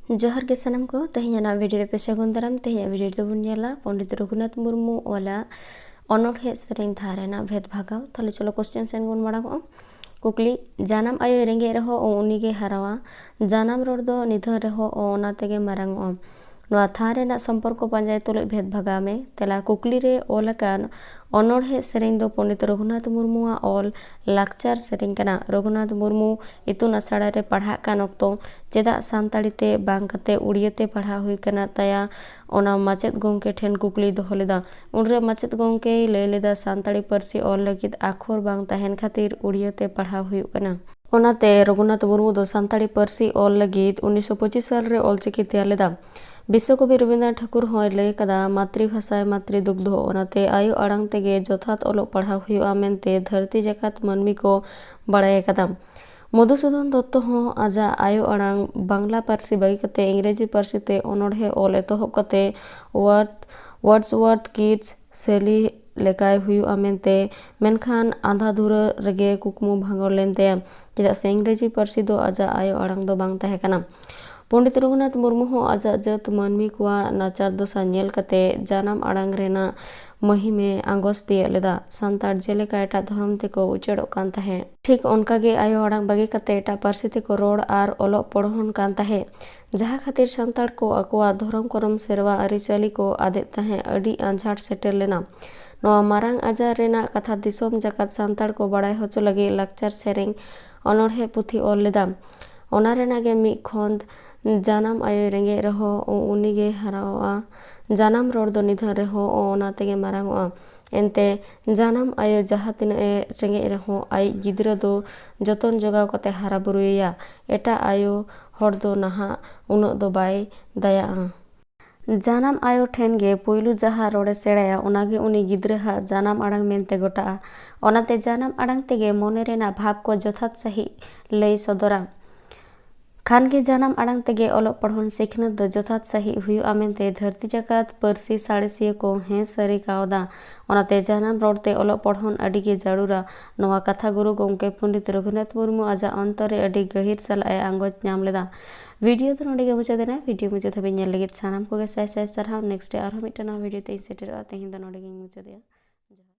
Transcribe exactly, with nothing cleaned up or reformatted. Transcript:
ᱡᱚᱦᱟᱨ ᱜᱮ ᱥᱟᱱᱟᱢ ᱠᱚ, ᱛᱮᱦᱮᱧᱟᱜ video ᱨᱮ ᱯᱮ ᱥᱟᱹᱜᱩᱱ ᱫᱟᱨᱟᱢ᱾ ᱛᱮᱦᱮᱧᱟᱜ video ᱨᱮᱫᱚ ᱵᱚᱱ ᱧᱮᱞᱟ ᱯᱚᱱᱰᱤᱛ ᱨᱚᱜᱷᱩᱱᱟᱛᱷ ᱢᱩᱨᱢᱩ ᱚᱞᱟᱜ ᱚᱱᱚᱬᱦᱮ ᱥᱮᱨᱮᱧ ᱛᱷᱟᱨ ᱨᱮᱱᱟᱜ ᱵᱷᱮᱫ ᱵᱷᱟᱜᱟᱣ᱾ ᱛᱟᱦᱞᱮ ᱪᱚᱞᱚ question ᱥᱮᱱ ᱵᱚᱱ ᱢᱟᱲᱟᱝ ᱚᱜᱼᱟ᱾ ᱠᱩᱠᱞᱤ, ᱡᱟᱱᱟᱢ ᱟᱭᱳᱭ ᱨᱮᱸᱜᱮᱡ ᱨᱮᱦᱚᱸ ᱚ ᱩᱱᱤᱜᱮ ᱦᱟᱨᱟᱣᱟ, ᱡᱟᱱᱟᱢ ᱨᱚᱲ ᱫᱚ ᱱᱤᱫᱷᱟᱹᱱ ᱨᱮᱦᱚᱸ ᱚ ᱚᱱᱟ ᱛᱮᱜᱮ ᱢᱟᱨᱟᱝ ᱚᱜᱼᱟ᱾ ᱱᱚᱣᱟ ᱛᱷᱟᱨ ᱨᱮᱱᱟᱜ ᱥᱚᱢᱯᱚᱨᱠᱚ ᱯᱟᱸᱡᱟᱭ ᱛᱩᱞᱩᱡ ᱵᱷᱮᱫ ᱵᱷᱟᱜᱟᱣ ᱢᱮ᱾ ᱛᱮᱞᱟ ᱠᱩᱠᱞᱤ ᱨᱮ ᱚᱞ ᱟᱠᱟᱱ ᱚᱱᱚᱬᱦᱮ ᱥᱮᱨᱮᱧ ᱫᱚ ᱯᱚᱱᱰᱤᱛ ᱨᱚᱜᱷᱩᱱᱟᱛᱷ ᱢᱩᱨᱢᱩᱣᱟᱜ ᱚᱞ ᱞᱟᱠᱪᱟᱨ ᱥᱮᱨᱮᱧ ᱠᱟᱱᱟ᱾ ᱨᱚᱜᱷᱩᱱᱟᱛᱷ ᱢᱩᱨᱢᱩ ᱤᱛᱩᱱ ᱟᱥᱲᱟ ᱨᱮ ᱯᱟᱲᱦᱟᱜ ᱠᱟᱱ ᱚᱠᱛᱚ ᱪᱮᱫᱟᱜ ᱥᱟᱱᱛᱟᱲᱤ ᱛᱮ ᱵᱟᱝ ᱠᱟᱛᱮ ᱩᱲᱤᱭᱟᱹ ᱛᱮ ᱯᱟᱲᱦᱟᱣ ᱦᱩᱭ ᱠᱟᱱᱟ ᱛᱟᱭᱟ, ᱚᱱᱟ ᱢᱟᱪᱮᱫ ᱜᱚᱢᱠᱮ ᱴᱷᱮᱱ ᱠᱩᱠᱞᱤᱭ ᱫᱚᱦᱚ ᱞᱮᱫᱟ᱾ ᱩᱱᱨᱮ ᱢᱟᱪᱮᱫ ᱜᱚᱢᱠᱮᱭ ᱞᱟᱹᱭ ᱞᱮᱫᱟ, ᱥᱟᱱᱛᱟᱲᱤ ᱯᱟᱹᱨᱥᱤ ᱚᱞ ᱞᱟᱹᱜᱤᱫ ᱟᱠᱷᱚᱨ ᱵᱟᱝ ᱛᱟᱦᱮᱱ ᱠᱷᱟᱹᱛᱤᱨ ᱩᱲᱤᱭᱟᱹ ᱛᱮ ᱯᱟᱲᱦᱟᱣ ᱦᱩᱭᱩᱜ ᱠᱟᱱᱟ᱾ ᱚᱱᱟᱛᱮ ᱨᱚᱜᱷᱩᱱᱟᱛᱷ ᱢᱩᱨᱢᱩ ᱫᱚ ᱥᱟᱱᱛᱟᱲᱤ ᱯᱟᱹᱨᱥᱤ ᱚᱞ ᱞᱟᱹᱜᱤᱫ ᱩᱱᱤᱥᱥᱚ ᱯᱚᱸᱪᱤᱥ ᱥᱟᱞ ᱨᱮ ᱚᱞᱪᱤᱠᱤ ᱛᱮᱭᱟᱨ ᱞᱮᱫᱟ᱾ ᱵᱤᱥᱥᱚᱠᱚᱵᱤ ᱨᱚᱵᱤᱱᱫᱨᱚᱱᱟᱛᱷ ᱴᱷᱟᱹᱠᱩᱨ ᱦᱚᱸᱭ ᱞᱟᱹᱭ ᱟᱠᱟᱫᱟ, "ᱢᱟᱛᱨᱤᱵᱷᱟᱥᱟᱭ ᱢᱟᱛᱨᱤ ᱫᱩᱜᱽᱫᱷᱚ", ᱚᱱᱟᱛᱮ ᱟᱭᱳ ᱟᱲᱟᱝ ᱛᱮᱜᱮ ᱡᱚᱛᱷᱟᱛ ᱚᱞᱚᱜ ᱯᱟᱲᱦᱟᱣ ᱦᱩᱭᱩᱜᱼᱟ ᱢᱮᱱᱛᱮ ᱫᱷᱟᱹᱨᱛᱤ ᱡᱟᱠᱟᱛ ᱢᱟᱹᱱᱢᱤ ᱠᱚ ᱵᱟᱲᱟᱭ ᱟᱠᱟᱫᱟ᱾ ᱢᱚᱫᱷᱩᱥᱩᱫᱚᱱ ᱫᱚᱛᱛᱚ ᱦᱚᱸ ᱟᱡᱟᱜ ᱟᱭᱳ ᱟᱲᱟᱝ ᱵᱟᱝᱞᱟ ᱯᱟᱹᱨᱥᱤ ᱵᱟᱹᱜᱤ ᱠᱟᱛᱮ ᱤᱝᱨᱮᱡᱤ ᱯᱟᱹᱨᱥᱤ ᱛᱮ ᱚᱱᱚᱬᱦᱮ ᱚᱞ ᱮᱛᱚᱦᱚᱵ ᱠᱟᱛᱮ ᱣᱟᱨᱰ-, ᱣᱟᱨᱰᱥᱣᱚᱨᱛᱷ ᱠᱤᱴᱥ ᱥᱮᱞᱤ ᱞᱮᱠᱟᱭ ᱦᱩᱭᱩᱜᱼᱟ ᱢᱮᱱᱛᱮ, ᱢᱮᱱᱠᱷᱟᱱ ᱟᱸᱫᱷᱟ ᱫᱷᱩᱨᱟᱹ ᱨᱮᱜᱮ ᱠᱩᱠᱢᱩ ᱵᱷᱟᱸᱜᱚᱲ ᱞᱮᱱ ᱛᱟᱭᱟ, ᱪᱮᱫᱟᱜ ᱥᱮ ᱤᱝᱨᱮᱡᱤ ᱯᱟᱹᱨᱥᱤ ᱫᱚ ᱟᱡᱟᱜ ᱟᱭᱳ ᱟᱲᱟᱝ ᱫᱚ ᱵᱟᱝ ᱛᱟᱦᱮᱸ ᱠᱟᱱᱟ᱾ ᱯᱚᱱᱰᱤᱛ ᱨᱚᱜᱷᱩᱱᱟᱛᱷ ᱢᱩᱨᱢᱩ ᱦᱚᱸ ᱟᱡᱟᱜ ᱡᱟᱹᱛ ᱢᱟᱹᱱᱢᱤ ᱠᱚᱣᱟᱜ ᱱᱟᱪᱟᱨ ᱫᱚᱥᱟ ᱧᱮᱞ ᱠᱟᱛᱮ ᱡᱟᱱᱟᱢ ᱟᱲᱟᱝ ᱨᱮᱱᱟᱜ ᱢᱟᱹᱦᱤᱢᱮ ᱟᱸᱜᱚᱪ ᱛᱤᱭᱟᱹᱜ ᱞᱮᱫᱟ᱾ ᱥᱟᱱᱛᱟᱲ ᱡᱮᱞᱮᱠᱟ ᱮᱴᱟᱜ ᱫᱷᱚᱨᱚᱢ ᱛᱮᱠᱚ ᱩᱪᱟᱹᱲᱚᱜ ᱠᱟᱱ ᱛᱟᱦᱮᱸᱫ, ᱴᱷᱤᱠ ᱚᱱᱠᱟᱜᱮ ᱟᱭᱳ ᱟᱲᱟᱝ ᱵᱟᱹᱜᱤ ᱠᱟᱛᱮ ᱮᱴᱟᱜ ᱯᱟᱹᱨᱥᱤ ᱛᱮᱠᱚ ᱨᱚᱲ ᱟᱨ ᱚᱞᱚᱜ ᱯᱚᱲᱦᱚᱱ ᱠᱟᱱ ᱛᱟᱦᱮᱸᱫ, ᱡᱟᱦᱟᱸ ᱠᱷᱟᱹᱛᱤᱨ ᱥᱟᱱᱛᱟᱲ ᱠᱚ ᱟᱠᱚᱣᱟᱜ ᱫᱷᱚᱨᱚᱢ ᱠᱚᱨᱚᱢ ᱥᱮᱨᱣᱟ ᱟᱹᱨᱤᱪᱟᱹᱞᱤ ᱠᱚ ᱟᱫᱮᱫ ᱛᱟᱦᱮᱸᱫ᱾ ᱟᱹᱰᱤ ᱟᱸᱡᱷᱟᱴ ᱥᱮᱴᱮᱨ ᱞᱮᱱᱟ᱾ ᱱᱚᱣᱟ ᱢᱟᱨᱟᱝ ᱟᱡᱟᱨ ᱨᱮᱱᱟᱜ ᱠᱟᱛᱷᱟ ᱫᱤᱥᱚᱢ ᱡᱟᱠᱟᱛ ᱥᱟᱱᱛᱟᱲ ᱠᱚ ᱵᱟᱲᱟᱭ ᱦᱚᱪᱚ ᱞᱟᱹᱜᱤᱫ ᱞᱟᱠᱪᱟᱨ ᱥᱮᱨᱮᱧ ᱚᱱᱚᱬᱦᱮ ᱯᱩᱛᱷᱤ ᱚᱞ ᱞᱮᱫᱟ᱾ ᱚᱱᱟ ᱨᱮᱱᱟᱜ ᱜᱮ ᱢᱤᱫ ᱠᱷᱚᱸᱫ, ᱡᱟᱱᱟᱢ ᱟᱭᱳᱭ ᱨᱮᱸᱜᱮᱡ ᱨᱮᱦᱚᱸ ᱩ-, ᱩᱱᱤᱜᱮ ᱦᱟᱨᱟᱣᱟ, ᱡᱟᱱᱟᱢ ᱨᱚᱲ ᱫᱚ ᱱᱤᱫᱷᱟᱹᱱ ᱨᱮᱦᱚᱸ ᱚ-, ᱚᱱᱟ ᱛᱮᱜᱮ ᱢᱟᱨᱟᱝᱚᱜᱼᱟ᱾ ᱮᱱᱛᱮ ᱡᱟᱱᱟᱢ ᱟᱭᱳ ᱡᱟᱦᱟᱸ ᱛᱤᱱᱟᱹᱜ ᱮ ᱨᱮᱸᱜᱮᱡ ᱨᱮᱦᱚᱸ ᱟᱡ ᱜᱤᱫᱽᱨᱟᱹ ᱫᱚ ᱡᱚᱛᱚᱱ ᱡᱚᱜᱟᱣ ᱠᱟᱛᱮ ᱦᱟᱨᱟ ᱵᱩᱨᱩᱭᱮᱭᱟ᱾ ᱮᱴᱟᱜ ᱟᱭᱳ ᱦᱚᱲ ᱫᱚ ᱱᱟᱦᱟᱜ ᱩᱱᱟᱹᱜ ᱫᱚ ᱵᱟᱭ ᱫᱟᱭᱟᱜᱼᱟ᱾ ᱡᱟᱱᱟᱢ ᱟᱭᱳ ᱴᱷᱮᱱ ᱜᱮ ᱯᱩᱭᱞᱩ ᱡᱟᱦᱟᱸ ᱨᱚᱲᱮ ᱥᱮᱬᱟᱭᱟ, ᱚᱱᱟᱜᱮ ᱩᱱᱤ ᱜᱤᱫᱽᱨᱟᱹᱦᱟᱜ ᱡᱟᱱᱟᱢ ᱟᱲᱟᱝ ᱢᱮᱱᱛᱮ ᱜᱚᱴᱟᱜᱼᱟ᱾ ᱚᱱᱟᱛᱮ ᱡᱟᱱᱟᱢ ᱟᱲᱟᱝ ᱛᱮᱜᱮ ᱢᱚᱱᱮ ᱨᱮᱱᱟᱜ ᱵᱷᱟᱵᱽ ᱠᱚ ᱡᱚᱛᱷᱟᱛ ᱥᱟᱺᱦᱤᱡ ᱞᱟᱹᱭ ᱥᱚᱫᱚᱨᱟ᱾ ᱠᱷᱟᱱ ᱜᱮ ᱡᱟᱱᱟᱢ ᱟᱲᱟᱝ ᱛᱮᱜᱮ ᱚᱞᱚᱜ ᱯᱚᱲᱦᱚᱱ ᱥᱤᱠᱷᱱᱟᱹᱛ ᱫᱚ ᱡᱚᱛᱷᱟᱛ ᱥᱟᱹᱦᱤᱡ ᱦᱩᱭᱩᱜᱼᱟ ᱢᱮᱱᱛᱮ ᱫᱷᱟᱹᱨᱛᱤ ᱡᱟᱠᱟᱛ ᱯᱟᱹᱨᱥᱤ ᱥᱟᱬᱮᱥᱤᱭᱟᱹ ᱠᱚ ᱦᱮᱸ ᱥᱟᱹᱨᱤ ᱠᱟᱣᱫᱟ᱾ ᱚᱱᱟᱛᱮ ᱡᱟᱱᱟᱢ ᱨᱚᱲ ᱛᱮ ᱚᱞᱚᱜ ᱯᱚᱲᱦᱚᱱ ᱟᱹᱰᱤ ᱜᱮ ᱡᱟᱹᱨᱩᱲᱟ᱾ ᱱᱚᱣᱟ ᱠᱟᱛᱷᱟ ᱜᱩᱨᱩ ᱜᱚᱢᱠᱮ ᱯᱚᱱᱰᱤᱛ ᱨᱚᱜᱷᱩᱱᱟᱛᱷ ᱢᱩᱨᱢᱩ ᱟᱡᱟᱜ ᱚᱱᱛᱚᱨ ᱨᱮ ᱟᱹᱰᱤ ᱜᱟᱹᱦᱤᱨ ᱥᱟᱞᱟᱜ ᱮ ᱟᱸᱜᱚᱪ ᱧᱟᱢ ᱞᱮᱫᱟ᱾ ᱵᱷᱤᱰᱤᱭᱳ ᱫᱚ ᱱᱚᱰᱮ ᱜᱮ ᱢᱩᱪᱟᱹᱫ ᱮᱱᱟ᱾ ᱵᱷᱤᱰᱤᱭᱳ ᱢᱩᱪᱟᱹᱫ ᱫᱷᱟᱹᱵᱤᱡ ᱧᱮᱞ ᱞᱟᱹᱜᱤᱫ ᱥᱟᱱᱟᱢ ᱠᱚᱜᱮ ᱥᱟᱭ ᱥᱟᱭ ᱥᱟᱨᱦᱟᱣ᱾ ᱱᱮᱠᱥᱴ ᱨᱮ ᱟᱨᱦᱚᱸ ᱢᱤᱫᱴᱟᱝ ᱱᱟᱣᱟ ᱵᱷᱤᱰᱤᱭᱳ ᱛᱮ ᱤᱧ ᱥᱮᱴᱮᱨᱚᱜᱼᱟ᱾ ᱛᱮᱦᱮᱧ ᱫᱚ ᱱᱚᱰᱮ ᱜᱮᱧ ᱢᱩᱪᱟᱹᱫᱮᱜᱼᱟ᱾